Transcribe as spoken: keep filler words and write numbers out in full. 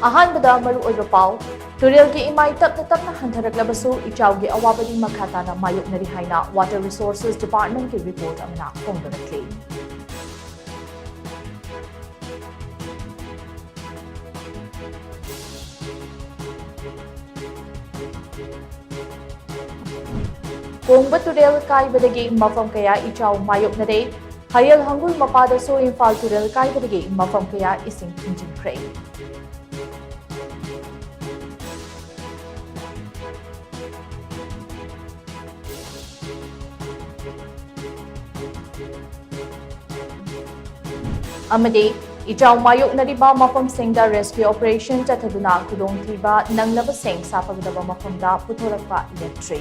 ꯑꯍꯥꯟꯕꯗ ꯃꯔꯨꯑꯣꯏꯕ ꯄꯥꯎ꯫ ꯇꯨꯔꯦꯜꯒꯤ ꯏꯃꯥꯏ ꯇꯞꯅ ꯇꯞꯅ ꯍꯟꯊꯔꯛꯂꯕꯁꯨ ꯏꯆꯥꯎꯒꯤ ꯑꯋꯥꯕꯗꯤ ꯃꯈꯥ ꯇꯥꯅ ꯃꯥꯌꯣꯛꯅꯔꯤ ꯍꯥꯏꯅ Water Resources Department ꯀꯤ report ꯑꯃꯅ ꯐꯣꯡꯗꯣꯔꯛꯂꯤ꯫ ꯀꯣꯡꯕ ꯇꯨꯔꯦꯜ ꯀꯥꯏꯕꯗꯒꯤ ꯃꯐꯝ ꯀꯌꯥ ꯏꯆꯥꯎ ꯃꯥꯌꯣꯛꯅꯔꯦ꯫ ꯍꯌꯦꯜ ꯍꯪꯒꯨꯜ ꯃꯄꯥꯗꯁꯨ ꯏꯝꯐꯥꯜ ꯇꯨꯔꯦꯜ ꯀꯥꯏꯕꯗꯒꯤ ꯃꯐꯝ ꯀꯌꯥ ꯏꯁꯤꯡ ꯊꯨꯝꯖꯤꯟꯈ꯭ꯔꯦ꯫ ꯑꯃꯗꯤ ꯏꯆꯥꯎ ꯃꯥꯌꯣꯛꯅꯔꯤꯕ ꯃꯐꯝꯁꯤꯡꯗ rescue operation ꯆꯠꯊꯗꯨꯅ ꯈꯨꯗꯣꯡꯊꯤꯕ ꯅꯪꯂꯕꯁꯤꯡ ꯁꯥꯐꯒꯗꯕ ꯃꯐꯝꯗ ꯄꯨꯊꯣꯔꯛꯄ ꯂꯦꯞꯇ꯭ꯔꯤ꯫